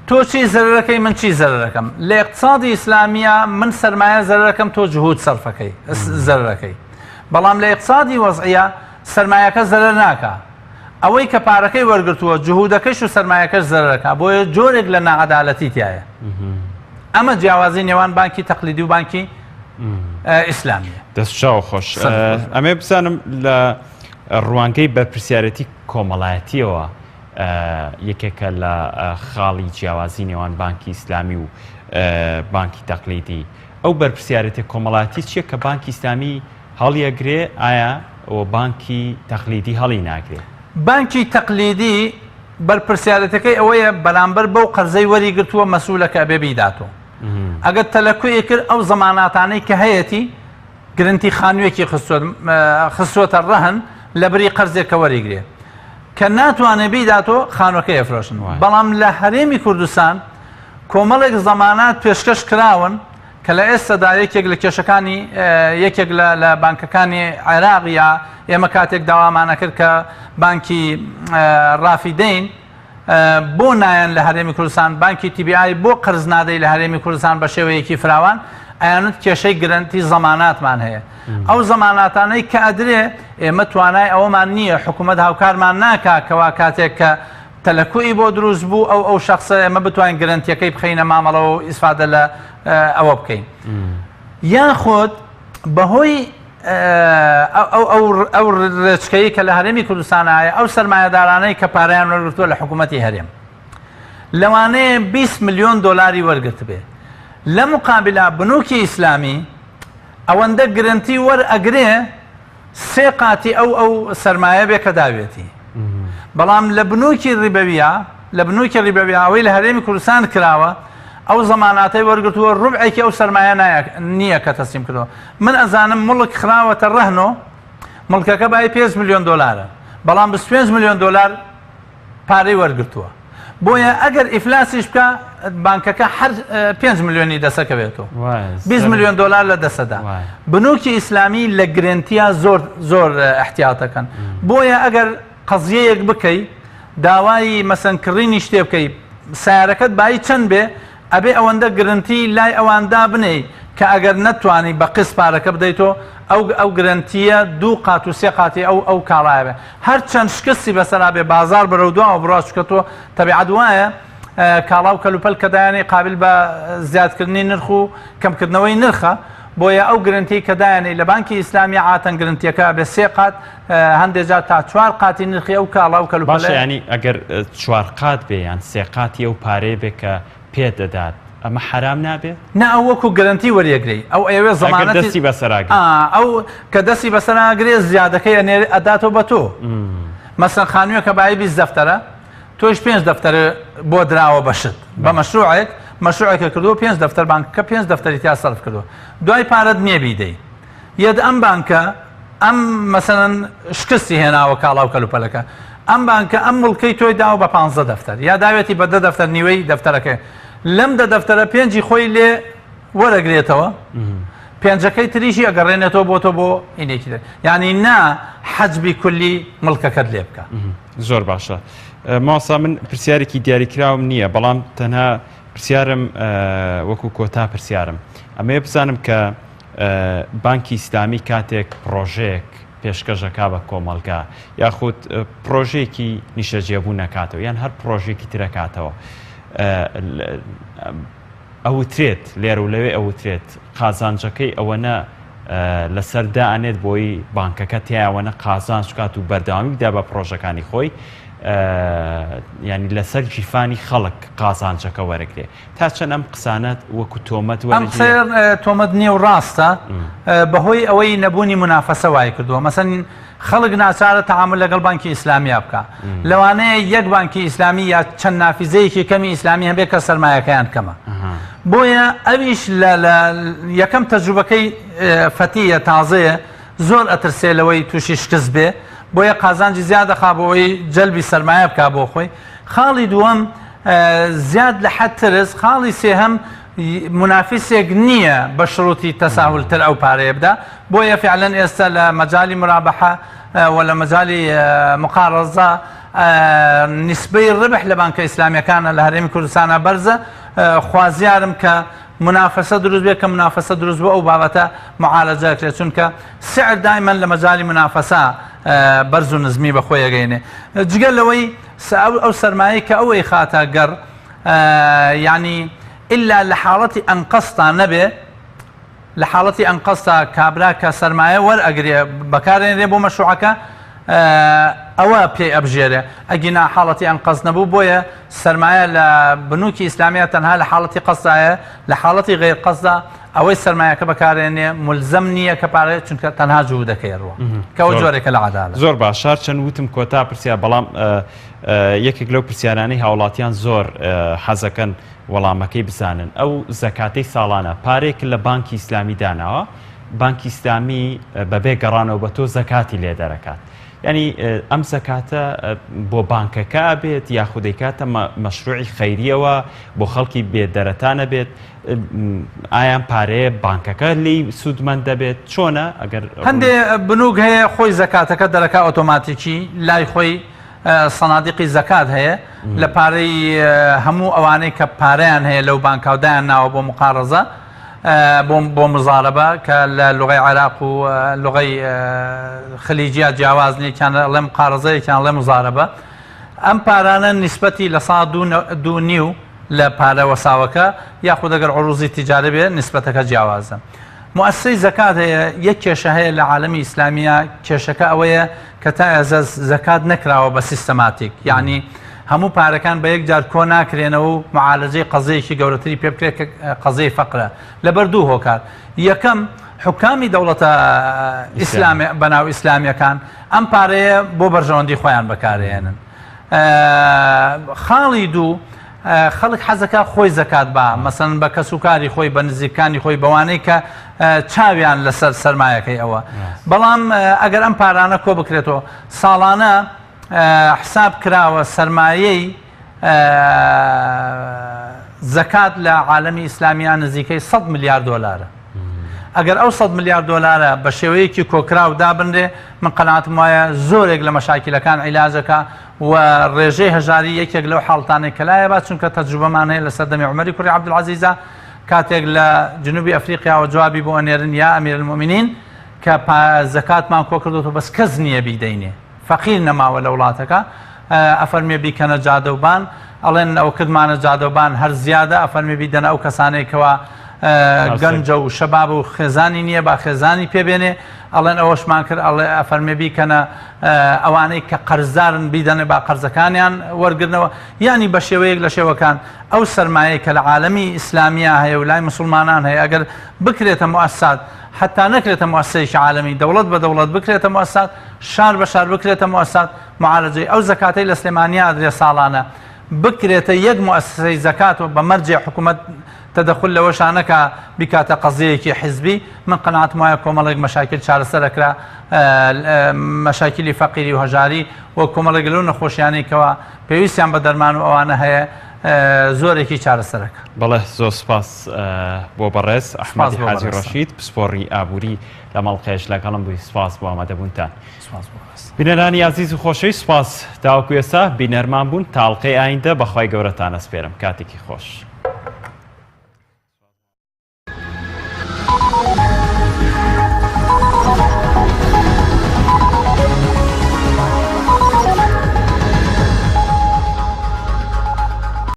B: تۆ چی زەرەرەکەی من چی زەرەرەکەم لە اقتصادی ئیسلامیە من سەرمایە زەرەرەکەم تۆ جهود سەرفەکەی زەرەرەکەی بەڵام لە اقتصادی وەزعیە سەرمایەکە زەرەر ناکا ئەوەی کە پارەکەی وەرگرتووە جهودەکەش و سەرمایەکەش زەرەرەکە بۆیە جۆرێک لە ناعەدالەتی تایە ئەمە جیاوازی نێوان بانکی تەقلیدی و بانکی ئیسلامیە.
A: دەست چاو خۆش ئەمێ بزانم لە ڕوانگەی بەرپرسیارەتی کۆمەڵایەتیەوە یەکێکە لە خاڵی جیاوازی نێوان بانکی ئیسلامی و بانکی تەقلیدی. ئەو بەرپرسیارێتیە کۆمەڵایەتی چییە کە بانکی ئیسلامی هەڵیەگرێ ئایا و بانکی تەقلیدی هەڵی ناگرێ؟
B: بانکی تەقلیدی بەرپرسیارێتەکەی ئەوەیە بەرامبەر بەو قەرزەی وەری گرتووە مەسئولە کە ئەبێ بیداتەوە. ئەگەر تەلەکوی کرد ئەو زەماناتانەی کە هەیەتی گرنتی خانوویەکی خستووەتە ڕەهن لەبری قەرزێک کە وەریگرێ کە ناتوانێ بیداتەوە خانووەکەی ئەفرۆشن. بەڵام لە هەرێمی کوردستان کۆمەڵێک زەمانات پێشکەش کراون کە لە ئێستەدا یەکێک لە کێشەکانی یەکێک لە بانکەکانی عێراق یا ئێمە کاتێک داوامان ئەکرد کە بانکی ڕافیدەین بۆ نایەن لە هەرێمی کوردستان بانکی TBI بۆ قەرز نادەی لە هەرێمی کوردستان بە شێوەیەکی فراوان ئەیانوت کێشەی گرەنتی زەماناتمان هەیە ئەو زەماناتانەی کە ئەدرێ ئێمە توانای ئەوەمان نییە حکوومەت هاوکارمان ناکا کەوا کاتێک کە تەلەکوئی بۆ دروست بوو ئەو ئەو شخصە ئێمە بتوانین گرەنتیەکەی بخەینە مامەڵەوە و ئیسفادە لە ئەوە بکەین یاخود بەهۆی ئەو ڕێچکەی کە لە هەرێمی کوردستان هەیە ئەو سەرمایەدارانەی کە پارەیان وەرگرتووە لە حکوومەتی هەرێم لەوانەیە 20 میلیۆن دۆلاری وەرگرتبێ لە مقابلا بنوکی ئیسلامی ئەوەندە گرنتی وەرئەگرێ سێ قاتی ئەو ئەو سەرمایە بێ کە داوێتی بەڵام لە بنوکی ڕیبەویە لە بنوکی ڕیبەویە ئەوەی لە هەرێمی کوردستان کراوە ئەو زەماناتەی وەرگرتووە ڕوبعێکی ئەو سەرمایە نییە کە تەسلیم کردەوە من ئەزانم مڵک خراوەتە ڕەهنۆ مڵکەکە بای 5 میلیۆن دلارە بەڵام 25 میلیۆن دلار پارەی وەرگرتووە بۆیە ئەگەر ئیفلاسیش بکا بانکەکە هەر 5 ملیۆنی دەسەکەوێتەوە 20 ملیۆن دلار لە دەسەدا بنوکی ئیسلامی لە گرنتیا زۆر زۆر احتیاطەکەن بۆیە ئەگەر قەزیەیەک بکەی داوای مەسەن کڕینی شتێ بکەی سیارەکەت بایی چەند بێ ئەبێ ئەوەندە گرنتی لای ئەوان دابنێی کە ئەگەر نەتوانی بە قست پارەکە بدەیتۆ ئەو ئەو گرەنتییە دوو قات و سێ قاتی ئەو ئەو کاڵایە بێ هەر چەند شکستی بەسەرا بێ بازاڕ بەرەو دواوە بڕوا چونکە تۆ تەبیعەت وایە کاڵا و کەلوپەل کە دایانەی قابل بە زیادکردنی نرخ و کەمکردنەوەی نرخە بۆیە ئەو گرنتی کە دایانەی لە بانکی ئیسلامی عاتەن گرنتیەکە بێ سێ قات هەندێ جار تا چوار قاتی نرخی ئەو کاڵا و کەلوپەلە.
A: باشە یانی ئەگەر چوار قات بێ یان سێ قاتی ئەو پارەیە بێ کە پێت دەدات ئەمە حەرام نابێت؟
B: نا ئەو وەکو گرەنتی وەریەگرێی ئەو ئەیەوێ
A: ئەگەر
B: زەمانەتی
A: دەستی بەسەرا گرت.
B: ئا ئەو کە دەستی بەسەرا گرێ زیادەکەی ئەنێرێ ئەداتەوە بە تۆ مەسەن خانوویەکە بایی 20 دەفتەرە تۆیش پێنج دەفتەر بۆ دراوە بە شت بە مەشروعێک مەشروعێکە کردووە پێنج دەفتەر بانکەکە پێنج دەفتەری تیا سەرف کردووە دوای پارەت نییە بیدەی یەت ئەم بانکە ئەم مەسەلەن شکستی هێناوە کاڵا و کەلوپەلەکە ئەم بانکە ئەم مڵکەی تۆی داوە بە پانزە دەفتەر یا داوێتی بە دە دەفتەر نیوەی دەفتەرەکەی لەم دە دەفتەرە پێنجی خۆی لێ وەرەگرێتەوە پێنجەکەی تریشی ئەگەڕێنێتەوە بۆ تۆ بۆ ئینێکی تر یعنی نا حەجبی کولی مڵکەکەت لێ بکە
A: زۆر باشە مامۆستا من پرسیارێکی دیاریکراوم نییە بەڵام تەنها پرسیارم وەکو کۆتا پرسیارم ئەمەیە بزانم کە بانکی ئیسلامی کاتێک پڕۆژەیەک پێشکەش ئەکا بە کۆمەڵگا یاخود پڕۆژەیەکی نیشتەجێبوون ئەکاتەوە یان هەر پڕۆژەیەکی تر ئەکاتەوە ئەوترێت لێرە و لەوێ ئەوترێت قازانجەکەی ئەوەنە لەسەر دائەنێت بۆی بانکەکە تیاوەنە قازانج بکات و بەردەوامی بدا بە پڕۆژەکانی خۆی. ینی لەسەر گیرفانی خەڵک قازانجەکە وەرەگرێ تا چەند ئەم قسانەت وەکو تۆمەت
B: ئەم قسەیە تۆمەت نییە و ڕاستە بەهۆی ئەوەی نەبوونی منافەسە وای کردووە مەسەن خەڵک ناچارە تەعامل لەگەڵ بانکی ئیسلامیا بکا لەوانەیە یەک بانکی ئیسلامی یا چەند نافیزەیەکی کەمی ئیسلامی هەبێت کە سەرمایەکەیان کەمە بۆیە ئەویش لە یەکەم تەجروبەکەی فەتیە تازەیە زۆر ئەترسێ لەوەی تووشی شکست بێ بۆیە قازانجی زیاد دەخا بۆ ئەوەی جەلبی سەرمایە بکا بۆ خۆی خاڵی دووەم زیاد لە حەد ترس خاڵی سێهەم مونافیسێک نییە بە شروتی تەساهول تر ئەو پارەیە بدا بۆیە فعلەن ئێستا لە مەجالی مرابەحە و لە مەجالی مقارەزە نیسبەی ڕبح لە بانکە ئیسلامیەکانە لە هەرێمی کوردستانە بەرزە خوازیارم کە منافەسە دروست بێت کە منافەسە دروست بوو ئەو بابەتە معالەجە کرێت چونکە سعر دایمەن لە مەجالی منافەسە بەرز و نزمی بە خۆی ئەگەینێ جگە لەوەی ئەو سەرمایەی کە ئەو ئەیخاتە گەڕ یعنی ئللا لە حاڵەتی ئەنقەستا نەبێ لە حاڵەتی ئەنقەستا کابرا کە سەرمایە وەرئەگرێ بەکارێنرێ بۆ مەشروعەکە ئەوە پێی ئەبژێرێ ئەگینا حاڵەتی ئەنقەست نەبوو بۆیە سەرمایە لە بنوکی ئیسلامیە تەنها لە حاڵەتی قەسدایە لە حاڵەتی غەیر قەسدا ئەوەی سەرمایەکە بەکارێنێ ملزەم نییە کە پارەیە چونکە تەنها جوودەکەی ڕوە کە ئەوە جۆرێکە لە عەدالەت.
A: زۆر باش هەرچەند وتم کۆتا پرسیار بەڵام یەکێک لەو پرسیارانەی هاوڵاتیان زۆر حەزەکەن وەڵامەکەی بزانن ئەو زەکاتەی ساڵانە پارێک لە بانکی ئیسلامی داناوە بانکی ئیسلامی بەبێ گەڕانەوە بە تۆ زەکاتی لێ دەرەکات یعنی ئەم زەکاتە بۆ بانکەکە بێت یاخود دەیکاتە مەشروعی خەیریەوە بۆ خەڵکی بێ دەرەتانە بێت ئایا ئەم پارەیە بانکەکە لێی سوودمەند دەبێت چۆنە ئەگەر
B: هەندێ بنوک هەیە خۆی زەکاتەکە دەرەکا ئۆتۆماتیکی لای خۆی سەنادیقی زەکات هەیە لە پارەی هەموو ئەوانەی کە پارەیان هەیە لەو بانکاودایان ناوە بۆ مقاڕزە بۆ مزارەبە کە لە لغەی عێراق و لغەی خلیجیا جیاواز نیە یان ئەڵێ مقارەزە یان ئەڵێ مزارەبە ئەم پارانە نیسبەتی لە سا دوو نیو لە پارە وەساوەکە یاخود ئەگەر عروضی تیجارە بێ نیسبەتەکە جیاوازە. موئەسسەی زەکات هەیە، یەک کێشە هەیە لە عالەمی ئیسلامییا کێشەکە ئەوەیە کە تا ئێستا زەکات نەکراوە بە سیستەماتیک یانی هەموو پارەکان بە یەک جار کۆ ناکرێنەوە و معالەجەی قەزیەکی گەورەتری پێ بکرێت کە قەزیەی فەقرە لەبەر دوو هۆکار یەکەم حکامی دەوڵەتە ئیسلامی بەناو ئیسلامیەکان ئەم پارەیە بۆ بەرژەوەندی خۆیان بەکارهێنن خاڵی دوو خەڵک حەزەکا خۆی زەکات با مەسەن بە کەسوکاری خۆی بە نزیکانی خۆی بەوانەی کە چاویان لەسەر سەرمایەکەی ئەوە بەڵام ئەگەر ئەم پارانە کۆ بکرێتەوە ساڵانە حساب کراوە سەرمایەی زەکات لە عالەمی ئیسلامیان نزیکەی 100 ملیار دۆلارە ئەگەر ئەو 100 ملیار دۆلارە بە شێوەیەکی کۆکراو دابنرێ من قەناعەتم وایە زۆرێک لە مەشاکیلەکان عیلاجەکە و ڕێژەی هەژاری یەکێک لەو حاڵتانەی کە لایە با چونکە تەجروبەمان هەیە لە سەردەمی عومەری کوڕی عەبدولعەزیزا کاتێک لە جنوبی ئەفریقیاوە جوابی بۆ ئەنێرن یا ئەمیر المؤمنین کە زەکاتمان کۆ کردوەوە بەس کەس نییە بیدەینێ فەقیر نەماوە لە وڵاتەکە ئەفەرمێ بیکەنە جادەوبان ئەڵێن ئەو کردمانە جادەوبان هەر زیادە ئەفەرمێ بیدەنە ئەو کەسانەی کەوا گەنجە و شەباب و خێزانی نییە با خێزانی پێ بێنێ ئەڵێن ئەوەشمان کرد ئەڵێ ئەفەرمێ بیکەنە ئەوانەی کە قەرزدارن بیدەنێ با قەرزەکانیان وەرگرنەوە یانی بە شێوەیەک لە شێوەکان ئەو سەرمایەی کە لە عالەمی ئیسلامیا هەیە و لای مسوڵمانان هەیە ئەگەر بکرێتە موئەسسات حتا نەکرێتە موئەسسەیەکی عالەمی دەوڵەت بە دەوڵەت بکرێتە موئەسسات شار بە شار بکرێتە موئەسسات معالەجەی ئەو زەکاتەی لە سلێمانیا ئەدرێ ساڵانە بکرێتە یەک موئەسسەی زەکات و بە مەرجێ حکوومەت تەدەخول لەوەشا نەکا بیکاتە قەزیەیەکی حیزبی من قەناعەتم وایە کۆمەڵێک مەشاکیل چارەسەر ئەکرا مەشاکیلی فەقیری و هەژاری و کۆمەڵێک لەو نەخۆشیانەی کەوا پێویستیان بە دەرمان و ئەوانە هەیە زۆرێکی چارەسەرەکە.
A: بەڵێ زۆر سپاس بۆ بەڕێز ئەحمەدی حاجی ڕەشید پسپۆڕی ئابووری لە مەڵقێش لەگەڵم بووی سپاس بۆ ئامادەبوونتان. بینەرانی ئازیز و خۆشەویست سپاس تاوەکو ئێستا بینەرمان بوون تا ئەڵقەی ئایندە بەخوای گەورەتان ئەسپێرم کاتێکی خۆش.